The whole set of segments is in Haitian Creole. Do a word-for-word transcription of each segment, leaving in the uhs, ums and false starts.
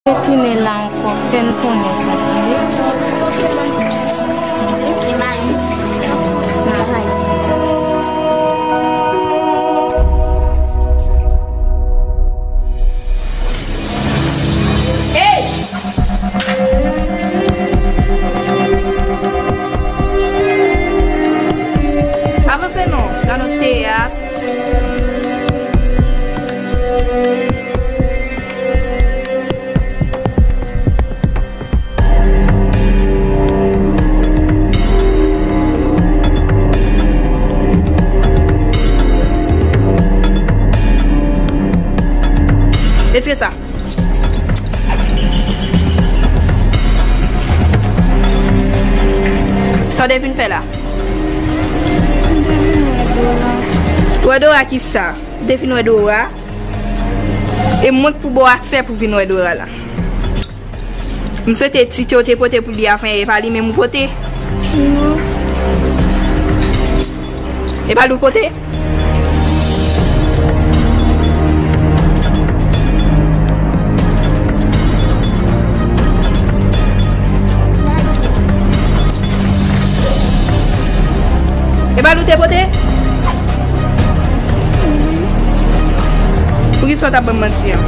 Retounen la ankò, fè n konnen sa, tande. Hey! Avanse non, gade yon teyat. Èske sa? Sa w te vin fè la? Wè Dora ki sa? Ou te vin wè Dora? E mwen k pou ba w aksè pou vin wè Dora la. M swete ti te w te pote pou li a, e pa li menm ou pote? Non. E pa li w pote? E pa li w te pote? Poukisa w t ap ban m manti an?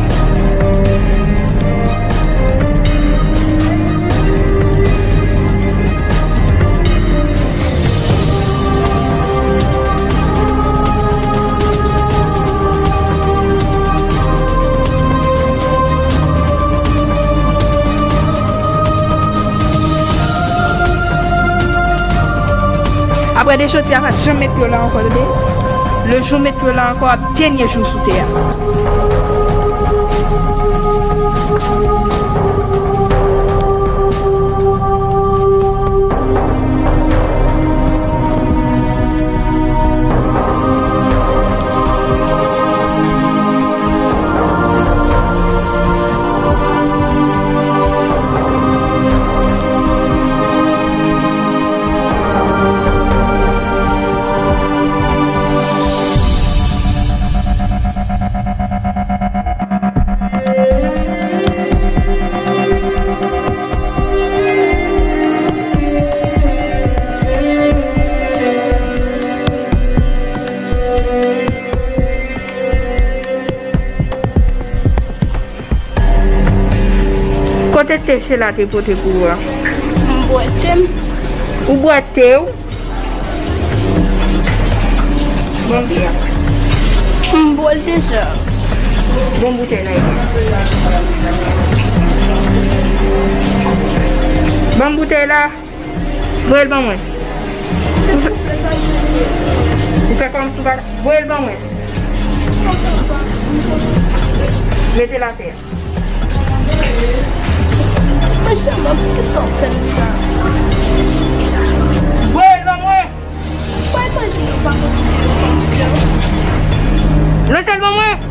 Apre de jodi a, pa janm met pye w la ankò, tande? Le jou w met pye w la ankò, ap dènye jou sou tè a. Kote te Sheila te pote pou ou a? M bwete m. Ou bwete w? Bon byen. M bwete sa. Bon boutèy la. Bon boutèy la. Voye l ban mwen. Ou fè, ou fè kòmsi w pa voye l ban mwen. Mete l atè. Mwen sèlman, poukisa w fè m sa? Voye l ban mwen. Mwen manje yo pa konsidere kòm sè. Lanje l ban mwen.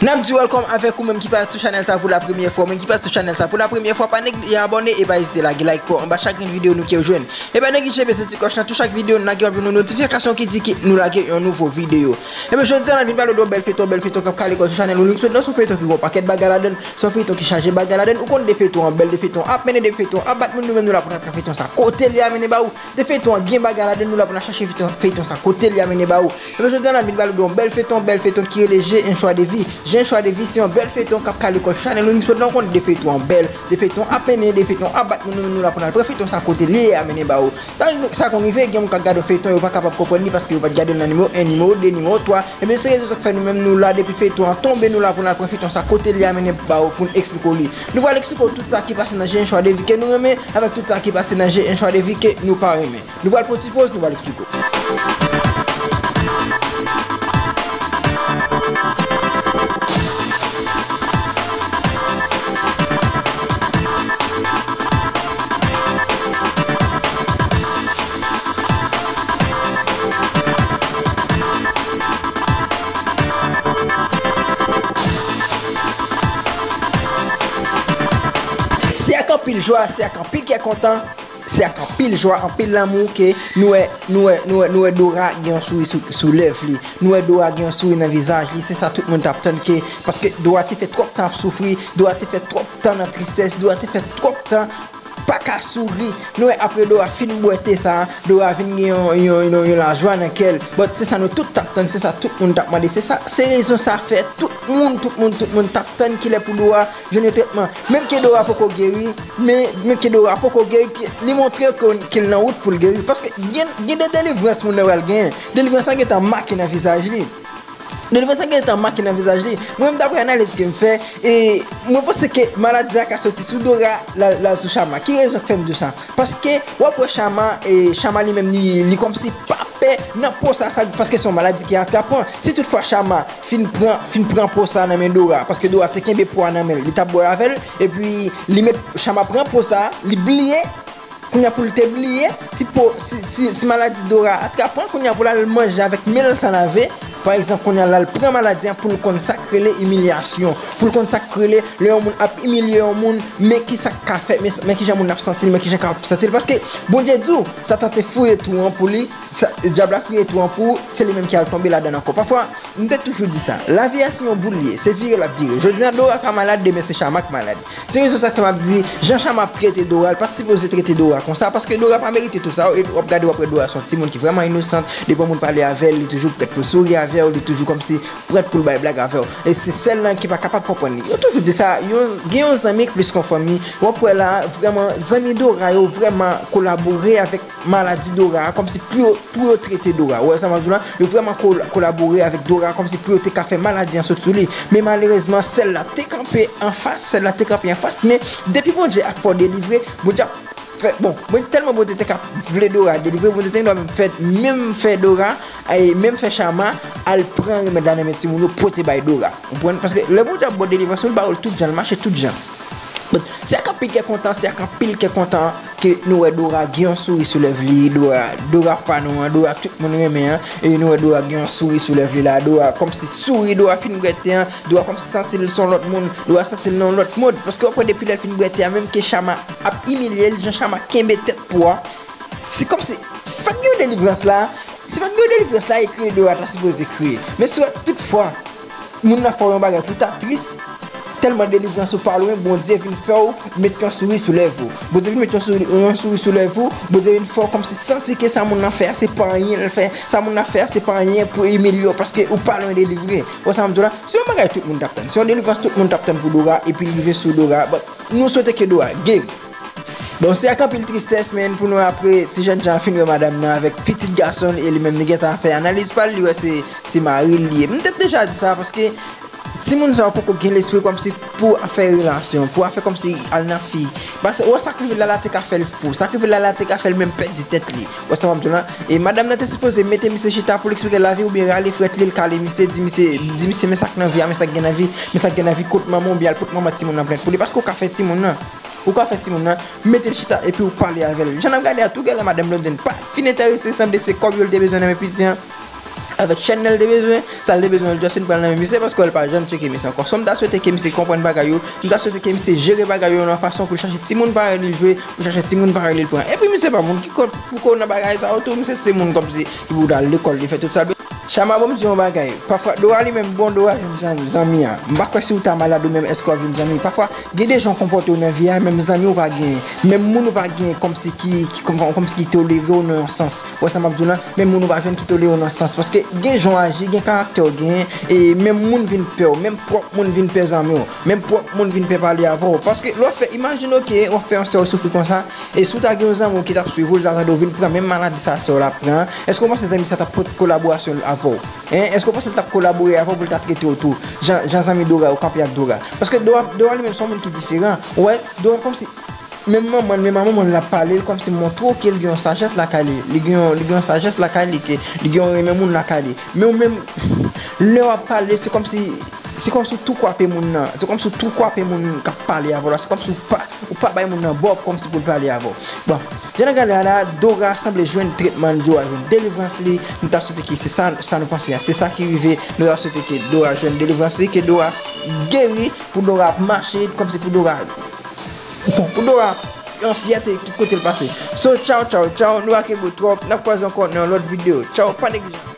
N ap di welcome avèk ou menm ki parèt sou chanèl sa pou la premyè fwa. Ou menm ki parèt sou chanèl sa pou la premyè fwa, pa neglije abòne e pa ezite lage like pou anba chak grenn videyo nou ke w jwenn. E pa neglije bese ti klòch lan, tou chak videyo n lage w ap jwenn yon notifikasyon ki di ke nou lage yon nouvo videyo. Ebyen, jodi a, n ap vin pale w de yon bèl feyton, bèl feyton k ap kale kò sou chanèl Onyx Mode lan. Se yon feyton ki gen yon pakèt bagay ladan l, se yon feyton ki chaje bagay ladan l. Ou konn de feyton an bèl, de feyton ap mennen, de feyton ap bat moun, nou menm nou la pou n ap pran feyton sa kote li a mennen ba ou. De feyton an gen bagay ladan l, nou la pou n ap chache feyton, feyton sa kote li a mennen ba ou. Ebyen, jodi a, n ap vin pale w de yon bèl feyton, bèl feyton ki rele J'ai un choix de vie. J'ai un choix de vie, se yon bèl feyton k ap kale kò sou chanèl Onyx Mode lan. Ou konn de feyton an bèl, de feyton ap mennen, de feyton ap bat moun, nou menm nou la pou n al pran feyton sa kote li ye a mennen ba ou. Sa, sa konn rive, gen moun k ap gade yon feyton, yo pa kapab konprann li paske yo pa t gade l nan nimewo en, nimewo de, nimewo twa. Ebyen, se rezon sa k fè nou menm nou la, depi feyton an tonbe, nou la pou n al pran feyton sa kote li a mennen ba ou pou n eksplike w li. Nou pral eksplike w tout sa ki pase nan J'ai un choix de vie ke nou renmen, avèk tout sa ki pase nan J'ai un choix de vie ke nou pa renmen. Nou pral pran ti poz, nou pral eksplike w. Anpil jwa, se ak anpil kè kontan, se ak anpil jwa, anpil lanmou ke nou wè, nou wè, nou wè, nou wè Dora gen yon souri sou, sou lèv li. Nou wè Dora gen yon souri nan vizaj li. Se sa tout moun t ap tann ke, paske Dora te fè twòp tan ap soufri, Dora te fè twòp tan nan tristès, Dora te fè twòp tan pa ka souri. Nou wè apre Dora fin bwè te sa, Dora vin gen yon, yon, yon, yon lajwa nan kè l. But se sa nou tout t ap tann, se sa tout moun t ap mande. Se sa, se rezon sa fè tout moun, tout moun, tout moun t ap tann kilè pou Dora jwenn yon tretman. Menm ke Dora poko geri, men, menm ke Dora poko geri, ke li montre ke, ke l nan wout pou l geri. Paske gen, gen de delivrans moun nan pral genyen. Delivrans la gentan make nan vizaj li. Delivrans la gentan make nan vizaj li. Mwen menm, daprè analiz ke m fè, e mwen panse ke maladi a ka soti sou Dora, l al, l al sou Chama. Ki rezon k fè m di w sa? Paske w ap wè Chama, e Chama li menm, li, li kòmsi pa pè nan po sa, sa, paske se yon maladi ki atrapan. Si toutfwa Chama fin pran, fin pran po sa nan men Dora, paske Dora te kenbe po a nan men l, li t ap bwè l avè l, epi li met, Chama pran po sa, li bliye, kounye a pou l te bliye, si po, si, si, si maladi Dora atrapan, kounye a pou l al manje avèk men l san lave, pa egzanp, kounye a l al pran maladi an pou l konn sa k rele imilyasyon, pou l konn sa k rele lè yon moun ap imilye yon moun, men ki sa k ka fèt, men, men ki jan moun nan ap santi l, men ki jan k ap santi l, paske Bondye di w, Satan te fouye twou an pou li, sa, dyab la fouye twou an pou ou, se li menm ki al tonbe ladan l ankò. Pafwa, m te toujou di sa, lavi a se yon boul li ye, se vire l ap vire. Jodi a Dora ka malad, demen se Chama k malad. Se rezon sa k fè m ap di, jan Chama ap trete Dora, l pa t sipoze trete Dora konsa, paske Dora pa merite tout sa, e w ap gade, w ap wè Dora se yon timoun ki vrèman inosant, depi yon moun pale avè l, li toujou prèt pou l souri avè w, li toujou kòmsi prèt pou l bay blag avè w. E se sèl lan ki pa kapab konprann li. Yo toujou di sa, yon, gen yon zanmi k plis k yon fanmi. W ap wè la, vrèman, zanmi Dora yo vrèman kolabore avèk maladi Dora a, kòmsi pou yo, pou yo trete Dora. Ou wè sa m ap di w la? Yo vrèman kol-, kolabore avèk Dora, kòmsi pou yo te ka fè maladi an sot sou li. Men malerezman, sèl la te kanpe anfas, sèl la te kanpe anfas, men depi Bondye ap fè w delivre, Bondye ap fè, bon, mwen tèlman Bondye te ka vle Dora delivre, Bondye te gen dwa menm fè, menm fè Dora, e menm fè Chama al pran remèd la nan men timoun yo, pote bay Dora. Ou konprann? Paske lè Bondye ap ba w delivrans, ou l ba w l tout jan, l mache tout jan. Bon, se ak anpil kè kontan, se ak anpil kè kontan ke nou wè Dora gen yon souri sou lèv li, Dora, Dora pa nou an, Dora tout moun renmen an, e nou wè Dora gen yon souri sou lèv li la, Dora kòmsi souri, Dora fin bwè te an, Dora kòmsi santi l se yon lòt moun, Dora santi l nan yon lòt mond, paske w ap wè depi lè l fin bwè te a, menm ke Chama ap imilye l, jan Chama kenbe tèt po a, se kòmsi, si pa t gen yon delivrans la, si pa t gen yon delivrans la, e kriye Dora ta sipoze kriye. Men si w wè tout fwa, moun nan fè w yon bagay pou w ta tris, tèlman delivrans ou pa lwen, Bondye vin fè w met yon souri sou lèv ou. Bondye vin met yon souri, yon souri sou lèv ou, Bondye vin fè w kòmsi santi ke sa moun nan fè a, se pa anyen l fè, sa moun nan fè a, se pa anyen pou imilye w, paske ou pa lwen delivre. Ou wè sa m di w la? Se yon bagay tout moun t ap tann. Se yon delivrans tout moun t ap tann pou Dora, epi l rive sou Dora. But nou swete ke Dora geri. Bon, se ak anpil tristès, men, pou nou apre ti jènjan an fin wè madanm nan avèk pitit gason l, e li menm li gentan fè analiz pa l, li wè se, se mari l li ye. M te deja di sa, paske timoun sa yo poko gen lespri kòmsi pou afè relasyon, pou afè kòmsi al nan fi. Paske, ou wè sa k rive l la, la te ka fè l fou. Sa k rive l la, la te ka fè l menm pèdi tèt li. Ou wè sa m ap di w la? E madanm nan te sipoze mete misye chita pou l eksplike l lavi, oubyen rale frèt li, l kale misye, di misye, di misye, men sa k nan vi a, men sa k gen nan vi, men sa k gen nan vi, kot manman, oubyen al pot manman timoun nan plent pou li, paske ou ka fè timoun nan. Ou ka fè timoun nan, mete l chita, epi ou pale avè l. Jan n ap gade a tou, genlè madanm Blondine pa fin enterese, sanble se kòb yo l te bezwen nan men piti an. Avèk chèn nan l te bezwen, sa l te bezwen, l just vin pran l nan men misye, paske l pa janm tcheke misye ankò. So, m ta swete ke misye konprann bagay yo, m ta swete ke misye jere bagay yo nan yon fason pou l chache timoun parèy li l jwe, pou l chache timoun parèy li l pran. Epi misye pa moun ki kont pou ko nan bagay sa yo tou, misye se moun kòmsi ki pou t al lekòl, li fè tout sa l bezwen. Chama, bon, m di yon bagay. Pafwa, Dora li menm, bon, Dora jwenn zanmi, zanmi a. M pa kwè si w ta malad ou menm, èske w ap jwenn zanmi. Pafwa, gen de jan w konpòte w nan vi a, menm zanmi w pa genyen. Menm moun ou pa genyen kòmsi ki, ki kòm, kòmsi ki tolere w nan yon sans. Ou wè sa m ap di w lan? Menm moun ou pa jwenn ki tolere w nan sans. Paske gen jan w aji, gen karaktè w genyen, e menm moun vin pè w, menm pwòp moun vin pè zanmi w, menm pwòp moun vin pè pale avè w. Paske lè w fè, imajine w ke w ap fè yon sè w soufri konsa, e si w ta gen yon zanmi w ki t ap swiv ou, li ta tande w vin pran menm maladi sa sè w la ap pran an, èske w panse zanmi sa t ap pot kolaborasyon l avè w? Hein? Èske w panse l t ap kolabore avè w pou l ta trete w tou? Jan, jan zanmi Dora yo kanpe ak Dora. Paske Dora, Dora li menm se yon moun ki diferan. Ou wè, Dora kòmsi, menm manman l, menm a manman l ap pale, l kòmsi montre w ke l gen yon sajès lakay li. Li gen yon, li gen yon sajès lakay li, ke li gen yon renmen moun lakay li. Men ou menm, lè w ap pale, se kòmsi, se kòmsi w tou kwape moun nan. Se kòmsi w tou kwape moun k ap pale avè w la. Se kòmsi w pa, ou pa bay moun nan bòb kòmsi pou l pale avè w. Bon, jan n ap gade a la, Dora sanble jwenn tretman l, Dora jwenn delivrans li. Nou ta swete ke se sa, sa nou panse a. Se sa ki rive. Nou ta swete ke Dora jwenn delivrans li, ke Dora geri, pou Dora ap mache, kòmsi pou Dora Bon, pou Dora, an fyète tout kote l pase. So, tchaw, tchaw, tchaw, nou ak Ego twòp, n ap kwaze ankò nan yon lòt videyo. Tchaw, pa neglije.